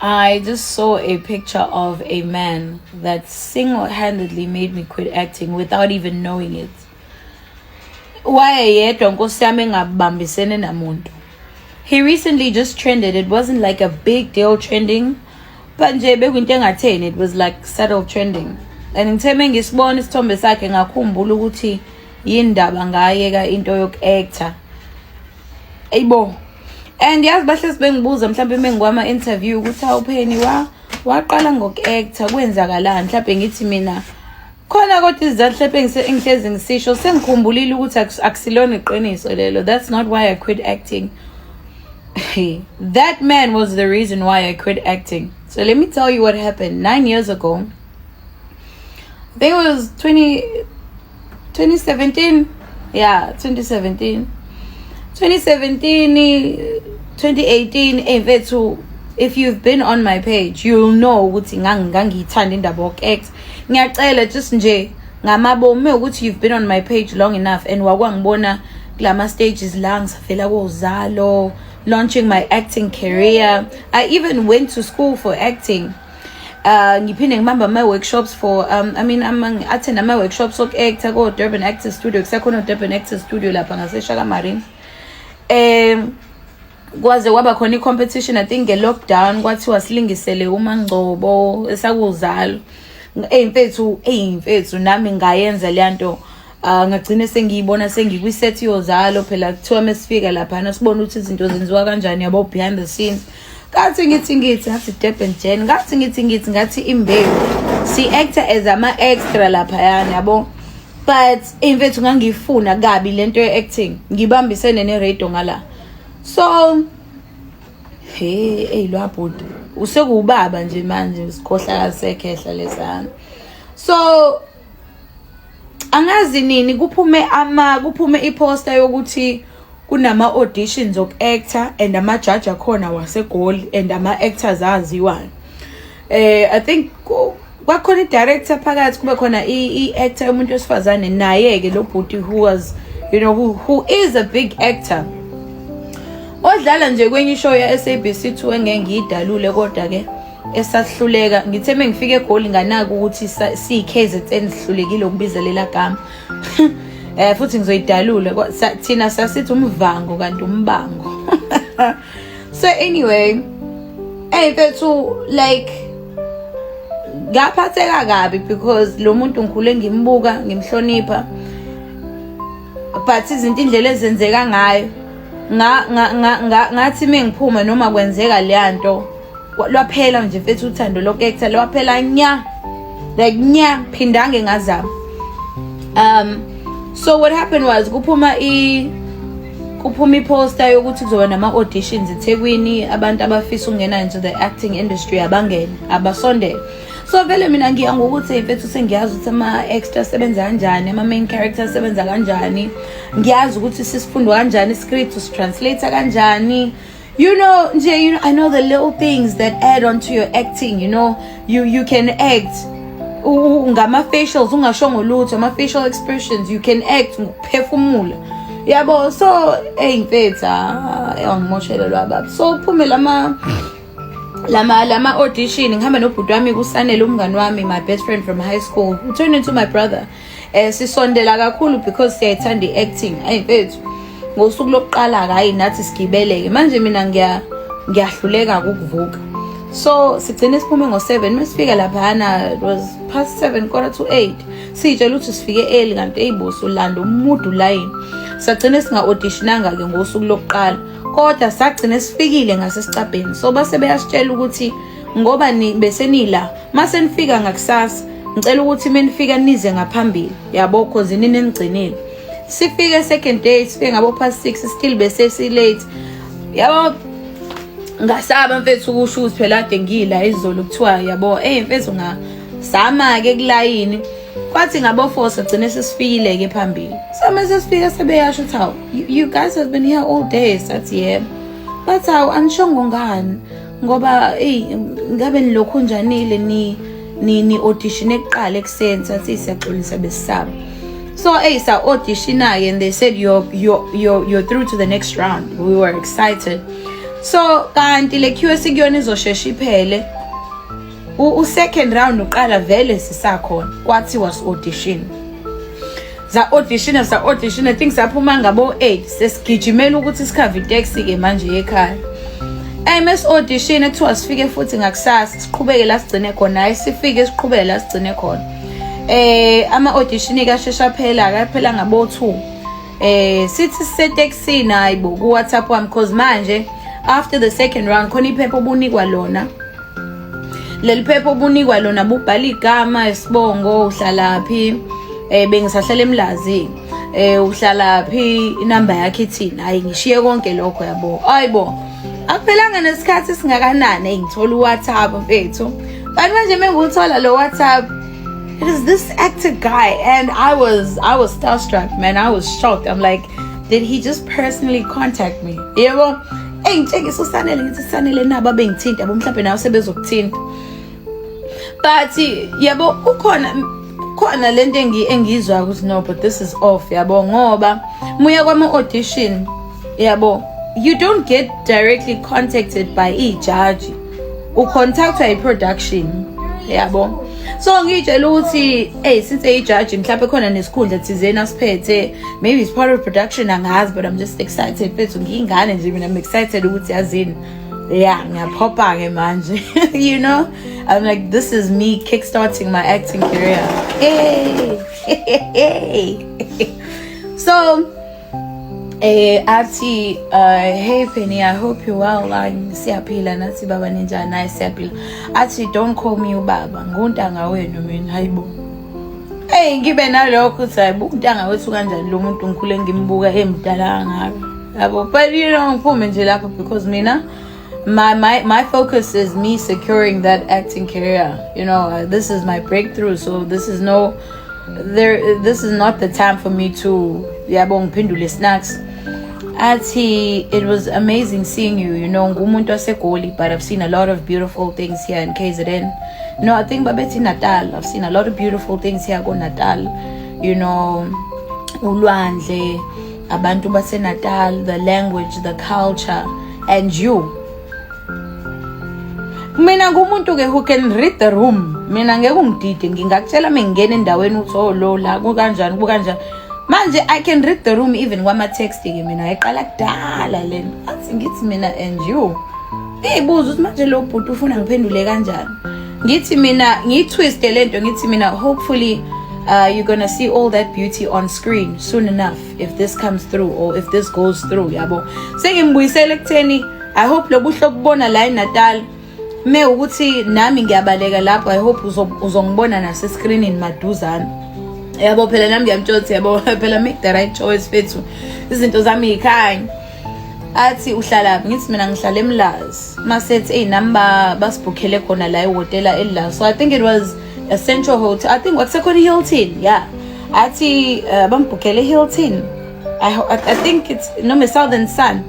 I just saw a picture of a man that single-handedly made me quit acting without even knowing it. Wayeyedwa, nkosi yami, engabambisene namuntu. He recently just trended. It wasn't like a big deal trending, but nje bekuyinto engatheni. It was like subtle trending. And ngithe mengisibona isithombe sakhe, ngakhumbula ukuthi yindaba ngayeka into yoku-actor. Ayibo. And yazi, bahlezi bengibuza mhlawumbe mengikwama-interview ukuthi, "Hawu Penny, wa waqala ngoku-actor, kwenzakalani?" Mhlawumbe ngithi mina khona, kodwa izizathu mhlawumbe engihlezi ngisisho, sengikhumbulile ukuthi akusilona iqiniso lelo. That's not why I quit acting. That man was the reason why I quit acting. So let me tell you what happened. 9 years ago, I think it was 20, 2017. Yeah, 2017. 2017, 2018. Hey mfethu, if you've been on my page, you'll know ukuthi ngangiyithanda indaba yoku-act. Ngiyacela just nje ngamabomu ukuthi you've been on my page long enough and wakwangibona kulama stages la ngisavela koZalo, launching my acting career. I even went to school for acting. Ngiphinde ngibamba ama-workshops for I mean, attend ama-workshops oku-actor ko-Durban Actors Studio, kusekhona o-Durban Actors Studio lapha ngaseShaka Marine. Kwaze kwaba khona i-competition, I think nge-lockdown, kwathiwa silingisele uMangcobo esakuZalo. Eyi mfethu, eyi mfethu, nami ngayenza leya nto. Ngagcine sengiyibona sengikwi-set yoZalo. Phela kuthiwa mesifika laphana sibone ukuthi izinto zenziwa kanjani, yabo, behind the scenes. Ngathi ngithi ngathi Durban Gen, ngathi ngithi ngathi Imbewu, si-actor as ama-extra laphayana, yabo. But mfethu, ngangiyifuna kabi lento ye-acting, ngibambisene ne-radio ngala. So he, eyi, lwabhuti usekuwubaba nje manje, sikhohlakala sekhehla lesana. So angazi nini kuphume iposter yokuthi kunama auditions oku-actor and ama-judge akhona waseGoli and ama-actors aziwayo. I think kwakhona i-director phakathi, kube khona i-actor umuntu wesifazane, naye-ke lo bhuti who was you know who is a big actor odlala nje kwenye ishow ya SABC 2 engeke ngiyidalule, kodwa ke esahluleka. Ngithe mengifika eGoli nganaka ukuthi siyi-KZN sihlulekile ukubiza lela gama, futhi ngizoyidalula. Thina sasithi umvango kanti umbango. So anyway, hey mfethu, like ngaphatheka kabi because lo muntu ngikhule ngimbuka, ngimhlonipha, but izinto, indlela ezenzeka ngayo, ngathi mengiphuma noma kwenzeka leya nto, lwaphela nje mfethu uthando loku-actor, lwaphela nya, like nya, phindange ngazama. So what happened was kuphuma iposter yokuthi kuzoba nama-auditions eThekwini, abantu abafisa ukungena into the acting industry abangene, abasondele. So vele mina ngiya ngokuthi mfethu sengiyazi ukuthi ama-extra asebenza kanjani, ama-main character asebenza kanjani, ngiyazi ukuthi sisifundwa kanjani iscript, usitranslate kanjani, nje, I know the little things that add on to your acting. You can act ngama-facials ungashongo lutho, ama-facial expressions. You can act ngokuphefumula, yabo. So eyi mfethu, angimoshele lwababa. So kuphume lama audition, ngihamba nobhuti wami kuSanele, umngani wami, my best friend from high school who turned into my brother. Sisondela kakhulu because siyayithanda i-acting. Ayi mfethu, ngosuku lokuqala, hayi, nathi sigibeleke manje, mina ngiyahluleka ukuvuka. So sigcine siphume ngo-7. Mesifika laphana it was past 7, 7:45. Siyitshela ukuthi sifike early, kanti eyibosi ulanda umude ulayini. Sagcine singa-auditionanga-ke ngosuku lokuqala, kodwa sagcine sifikile ngasesicabheni. So base beyasitshela ukuthi ngoba ni besenila, mase nifika ngakusasa, ngicela ukuthi menifika nize ngaphambili, yabo, 'cause nini enigcinile. Sifike second day, sifike ngabo past 6, still bese si-late, yabo. Ngasaba mfethu ukusho ukuthi phela kade ngila izolo kuthiwa, yabo. Ey mfethu, ngasama-ke kulayini, kwathi ngabo 4 sagcine sesifikile-ke phambili. So mase sifika sebeyasho ukuthi, "Hawu, you guys have been here all day." Sathi, "Yebo." Bathi, "Hawu, anishongo ngani? Ngoba eyi ngabe nilokhu njanile ni audition ekuqala ekuseni." Sathi, "Siyaxolisa, besisaba." So hey, sa audition-ke and they said, You're through to the next round." We were excited. So kanti le queue esikuyona izoshesha iphele. U-second round uqala vele sisakhona, kwathiwa si-audition, za-audition, sa-audition. I think saphuma ngabo-8, sesigijimela ukuthi sikhave iteksi-ke manje ekhaya. Mesi-audition, kuthiwa sifike futhi ngakusasa, siqhubeke la sigcine khona. Hayi, sifike, siqhubeke la sigcine khona. Ama-audition kashesha phela, kaphela ngabo-2. Sithi sisetekisini, hayi bo, ku-WhatsApp wami, cause manje after the second round khona iphepha obunikwa lona. Leli phepha obunikwa lona bubhala igama, isibongo, uhlalaphi. Bengisahlala eMlazi. Uhlalaphi, inamba yakhe ithini. Hayi, ngishiye konke lokho, yabo. Hayibo, akuphelanga nesikhathi singakanani, ngithola uWhatsApp, mfethu. But manje mengiwuthola lo WhatsApp, it is this actor guy, and I was starstruck, man. I was shocked. I'm like, did he just personally contact me? Yebo, engitshengisa uSanele, ngithi, "Sanele, nabo abengithinta yabo, mhlawumbe nawe sebezokuthinta." But yabo, ukhona khona lento engizwa ukuthi no, but this is off, yabo, ngoba muya kwama audition, yabo, you don't get directly contacted by i-judge, ucontactwa i-production, yabo. So ngiyitshela ukuthi, hey, since eyi-judge, mhlawumbe khona nesikhundla thizeni asiphethe, maybe it's part of production, angazi, but I'm just excited, mfethu. Ngiyingane nje mina, I'm excited ukuthi yazini, yeah, ngiyaphopha-ke manje. I'm like, this is me kickstarting my acting career. Hey, hey. So athi, "Hey Penny, I hope you well." Like, siyaphila nathi baba, ninjani? Hayi, siyaphila. Athi, "Don't call me ubaba, nguntanga wenu mina." Hayibo. Hey, ngibe nalokho ukuthi hayibo, untanga wethu kanjani lo muntu, ngikhule ngimbuka emdala kangaka, yabo. But ngiphume nje lapho because mina my focus is me securing that acting career. This is my breakthrough, so this is no there this is not the time for me to, yabo, ngiphendule snacks. Athi, "It was amazing seeing you. Ngumuntu waseGoli, but I've seen a lot of beautiful things here in KZN." No, I think babethi Natal. "I've seen a lot of beautiful things here ko Natal. Ulwandle, abantu base Natal, the language, the culture, and you." Mina ngumuntu ke who can read the room. Mina ngeke ungidide, ngingakutshela mengingena endaweni ukuthi, oh, lo la kukanjani, kukanjani. Manje I can read the room even kwama text ke mina, ayiqala kudala lena. Athi, ngithi mina, "And you." Ngiyibuza ukuthi manje lo bhuti ufuna ngiphendule kanjani. Ngithi mina, ngiyitwiste lento, ngithi mina, "Hopefully you're gonna see all that beauty on screen soon enough if this comes through or if this goes through," yabo. Sengimbuyisele ekutheni I hope lobuhle obubona la eNatal, me ukuthi nami ngiyabaleka lapho, I hope uzongibona nasescreenini maduzane, yabo. Phela nami ngiyamtshela ukuthi, yabo, phela make the right choice, fethu, izinto zami yikhanya. Athi, "Uhlalaphi?" Ngithi mina, "Ngihlala eMlazi." Masethi, eyi, nami basibhukhele khona la ehhotela elila. So I think it was a Central Hotel, I think kwakusekhona i-Hilton, yeah. Athi bambhukhele i-Hilton. I think it's noma Southern Sun,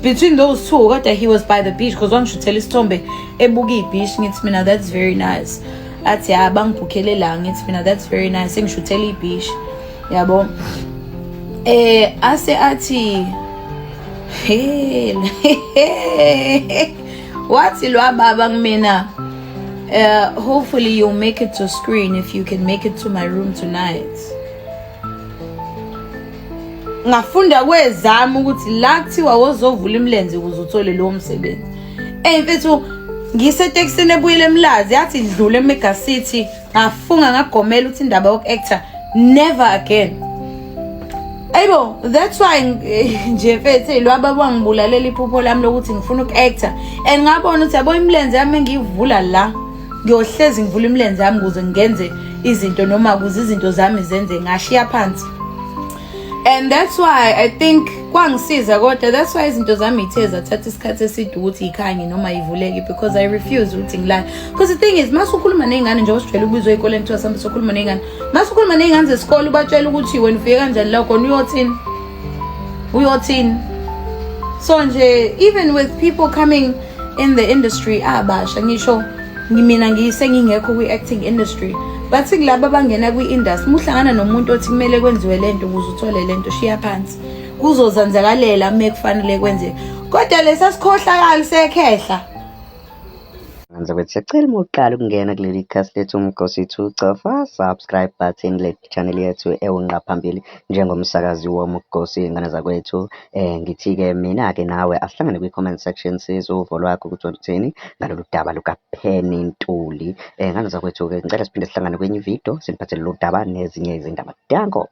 between those two, kodwa he was by the beach because wangishuthela isithombe ebuka i-beach. Ngithi mina, "That's very nice." Athi, "Ya, bangibhukhele la." Ngithi mina, "That's very nice," engishuthela i-beach, yabo. Ase athi, hey, wathi lwababa kumina, "Hopefully you'll make it to screen if you can make it to my room tonight." Ngafunda kwezami ukuthi la kuthiwa wozovula imilenze ukuze uthole lowo msebenzi. Mfethu, ngisetekisini ebuyele eMlazi, yathi dlule eMega City, ngafunga ngagomela ukuthi indaba yoku-actor, never again. Ayibo, that's why nje mfethu, lwaba bangibulalela iphupho lami lokuthi ngifuna uku-actor, and ngabona ukuthi, yabo, imilenze yami engiyivula la, ngiyohlezi ngivula imilenze yami ukuze ngenze izinto noma ukuze izinto zami zenze. Ngashiya phansi, and that's why I think kwangisiza, kodwa that's why izinto zami ithe zathatha isikhathi eside ukuthi ikhanye noma ivuleke, because I refuse ukuthi ngilale. Because the thing is, mase ukhuluma ney'ngane, njengoba sijwayele ukubizwa ey'koleni, kuthiwa sambe sokhuluma ney'ngane, mase ukhuluma ney'ngane zesikole, ubatshela ukuthi wena ufike kanjani la khona, uyothini, uyothini? So nje, even with people coming in the industry abasha, ngisho mina ngisengingekho kwi-acting industry, bathi kulaba abangena kwi-industry, uma uhlangana nomuntu othi kumele kwenziwe lento ukuze uthole lento, shiya phansi, kuzozenzakalela uma kufanele kwenzeke. Kodwa lesa sikhohlakali sekhehla. Ngizobe siyacela uma uqala ukungena kuleli khasi lethu Umgosi 2 cofa subscribe button le channel yethu ewunqa phambili njengomsakazi womgosi ngane zakwethu. Ngithi-ke mina-ke nawe asihlangane kwi-comment section sizwe uvo lwakho ukuthi uthini ngalolu daba lukaPenny Ntuli. Ngane zakwethu-ke ngicela siphinde sihlangane kwenye ividiyo siniphathele lolu daba nezinye izindaba. Danko.